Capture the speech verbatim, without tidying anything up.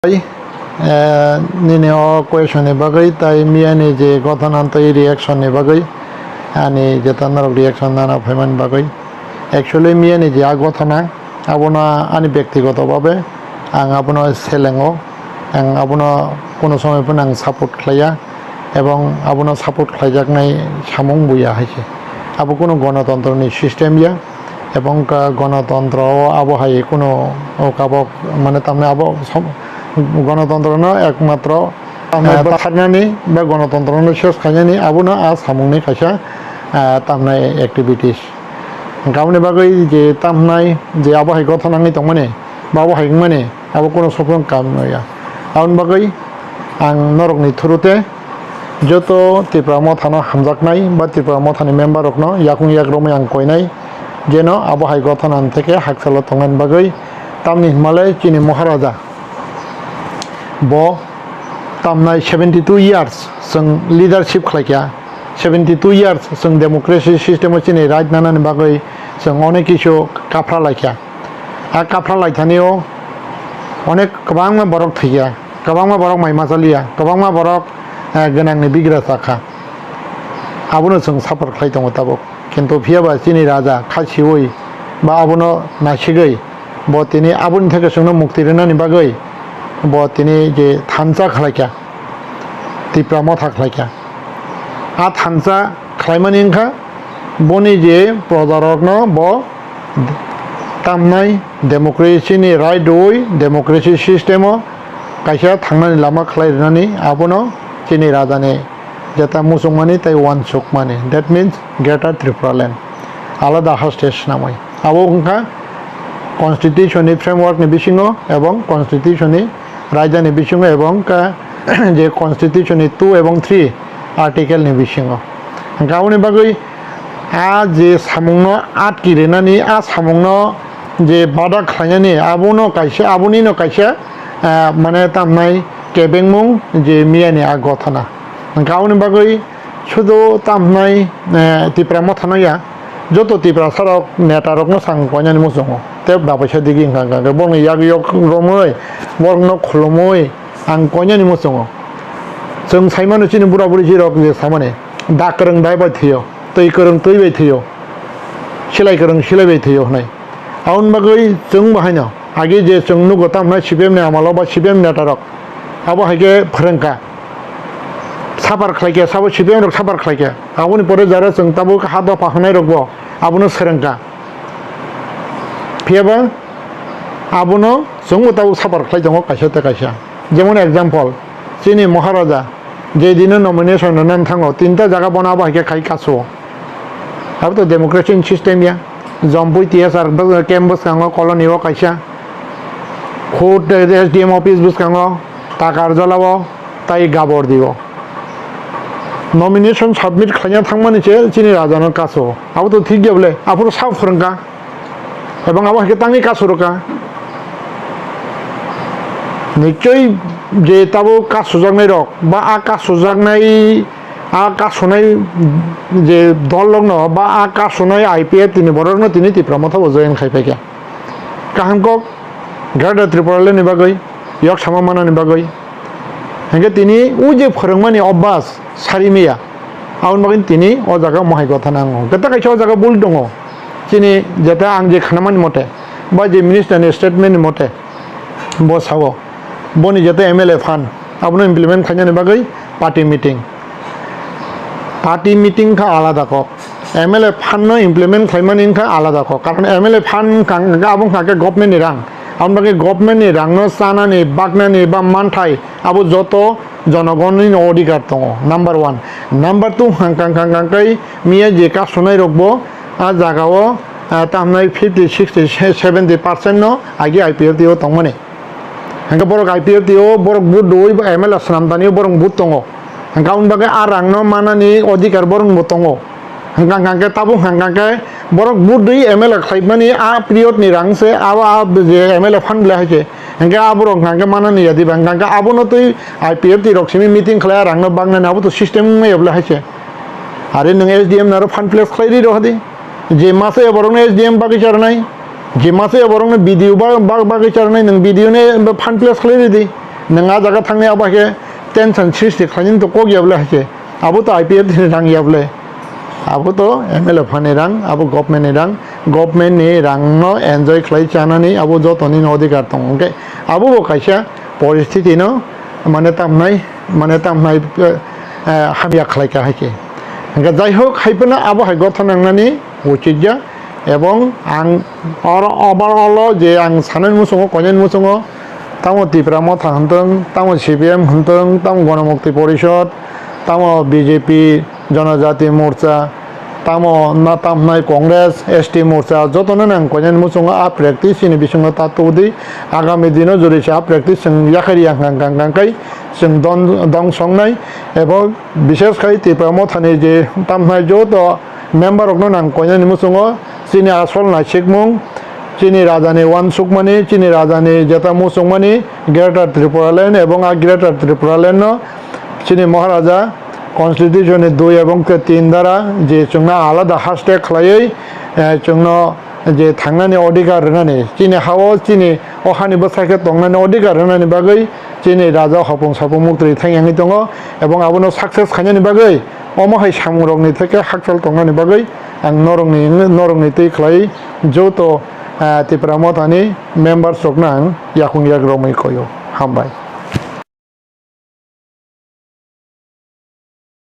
Bai, eh, nini o question ni bagwi tai miyani je gothana tei reaction ni bagwi ani jeta norok reaction nana phaimani bagwi. Actually miyani je a gothana abono ani bektigoto babe ang abono selengo, ang abono kono somoi phano ang support khlaiya. Ebong abono support khlaijaknai samung buya hai se. Abo kunu gonotontro ni system ya, ebong ka gonotontro o abo hai kunu o kabok mane tamni abo som-, gonotontro no ekmatro, ah, bwtharnani ba gonotontro no ses khainani abono a samung ni kaisa, ah, tamnai activities. Hwnkhe aboni bagwi je tamhnai je abo hai gothana wngwi tongmani ba abo hai wngmani, abo kunu sophang kam ya. Aboni bagwi ang norokni thuru te joto Tipra Mothano hamjaknai ba Tipra Mothani member rokno yakung yak romwi ang koinai, jeno abo hai gothana theke hakchalo tongnani bagwi. Tamni hwnmale chini Maharaja bo tamnai seventy two years chwng leadership khlaikha, seventy two years chwng democracy system o chini right nanani bagwi chwng onek kisu kaphra laikha. A kaphra laithani o onek kwbangma borok thwikha, kwbangma borok mai machaliya, kwbangma borok, eh, gwnangni bigra chakha. Abono chwng support khlai tongo tabuk. Kintu phiyaba chini raja kha siwi ba abono naisigwi bo tini aboni theke chwngno mukti rwnani bagwi bo tini je thansa khlaikha, Tipra Motha khlaikha. A thansa khlaimani wngkha boni je projarokno bo tamnai democracy ni right rwui democracy system o kaisa thangnani lama khlai rwnani abono chini rajani jeta muchungmani tei uansukmani, that means Greater Tripura Land, alada haste swnamwi. Abo wngkha constitution ni framework ni bisingo ebong constitution ni raida ni bisingo ebong ka je constitution ni two ebong three article ni bisingo. Hwnkhe aboni bagwi a je samungno atki rwnani, a samungno je bada khlainani, abono kaisa, abonino kaisa, ah, mane tamnai kebengmung je miyani a gothana. Hwnkhe aboni bagwi sudu tamhnai, eh, Tipra Mothano ya, joto Tiprasarok netarokno sang koinani muchungo. Tei bapaisa digi wngkha, wngkha, wngkha, borokni yak yok romwi, borokno khulumwi ang koinani muchungo. Chwng saimano chini bura buri jirok je samani, dak kwrwng dai bai thwio, twi kwrwng twi bai thwio, silai kwrwng silai bai thwio hwnwi. Aboni bagwi chwng bo haino age je chwng nugo tamhnai C P M ni amalo ba C P M netarok abo hai khe phrwngkha, suffer khlaikha, sabo C P M rok suffer khlaikha. Aboni pore jara chwng tabuk ha dopha hwnai rokbo abono swrwngkha. Phiyaba abono chwngbo tabuk suffer khlai tongo kaisa tei kaisa. Jemon example, chini Maharaja je dino nomination rwna thango, tinta jaga bono abo hai khe khai kasu. Abo to democracy ni system ya. Jompui T S R bw-, camp bwskango colony o kaisa. Khud S D M office bwskango, Takarjala o, tai Gabordi o. Nomination submit khlaina thangmani se chini raja no kasu. Abo to thik ya bole, aphuru sa phwrwngkha. Ebong abo hai khe tangwi kasu rwkha. Nichoi je tabo kasujaknai rok, ba a kasujaknai, a kasunai je dol rokno, ba a kasunai I P F T ni borok rokno tini Tipra Motha bo join khai paikha. Kaham kok, Greater Tripura Land ni bagwi, yok sama manani bagwi. Hingke tini o je phwrwngmani obas sari miya, aboni bagwi tini o jaga mohai gotha nango. Keta kaisa o jaga bul tongo. Chini jeta ang je khnamani mote, ba je minister ni statement ni mote, bo sao, boni jeta M L A fund, abono implement khainani bagwi party meeting. Party meeting kha alada kok. M L A fund no implement khlaimani wngkha alada kok. Karon M L A fund wngkha, wngkha abo wngkha khe government ni rang. Aboni bagwi government ni rang no chanani, baknani ba manthai abo joto jonogonni no odhikar tongo. Number one. Number two hwnkha, hwnkha, hwnkha khe miya je kasunai rok bo a jaga o, ah, tamnai fifty, sixty, seventy percent no agi I P F T o tongmani. Hingke borok I P F T o borok vote rwui bo M L A swnam tani borok vote tongo. Hingke aboni bagwi a rang no manani odhikar borok bo tongo. Hingka hingka khe tabuk hingka khe borok vote rwui M L A khlaimani a period ni rang se abo a je M L A fund belai hai se. Hingke a borok hingka khe manani ya diba hingka khe abono twi I P F T rok simi meeting khlai a rang no baknani abo to system wngmaya belai hai se. Are nwng S D M no aro fund place khlai ri rw di. Je masa ya borok no S D M bagwi charnai. Je masa ya borok no B D O ba-, ba-, bagwi charnai nwng B D O no fund place khlai ri di. Nwng a jaga thangni abo hai khe tension srishti khlainani to kok ya bole hai khe. Abo to I P F T ni rang ya bole. Abo to M L A phani rang, abo government ni rang, government ni rang no enjoy khlai chanani abo jotoni no odhikar tongo. Hwnkhe abo bo kaisa poristiti no mane tamnai, mane tamnai, eh, eh, hamya khlai kha hai khe. Hwnkhe jai hok hai phano abo hai gotha nangnani uchit ya. Ebong ang oro overall o je ang sanani muchungo, koinani muchungo, tamo Tipra Motha hwntwng, tamo C P M hwntwng, tamo Ganamukti Porishod, tamo B J P, Jonojati Morcha, tamo na tamhnai Congress, S T Morcha, jotono nang koinani muchungo a practice ni bisingo ta tubudi, agami dino jodi se a practice chwng yakhari yang kang kang kang kai chwng don, dong songnai, ebo bishes khai Tipra Mothani je tamhnai joto member rokno nang koinani muchungo chini asol naisikmung, chini rajani uansukmani, chini rajani jeta muchungmani, Greater Tripura Land ebong a Greater Tripura Land no chini Maharaja Constitution ni dui ebong ke tin dara je chwngno alada hashtag khlaiwi, eh, chwngno je thangnani odhikar rwnani, chini ha-o chini o hani bwsai khe tongnani odhikar rwnani bagwi chini raja hopung sapung muktwi thang yangwi tongo, ebong abono success khainani bagwi omo hai samungrokni theke hakchal tongnani bagwi ang norokni, norokni twi khlai joto, ah, Tipra Mothani members rokno ang yakung yak romwi koio. Hambai.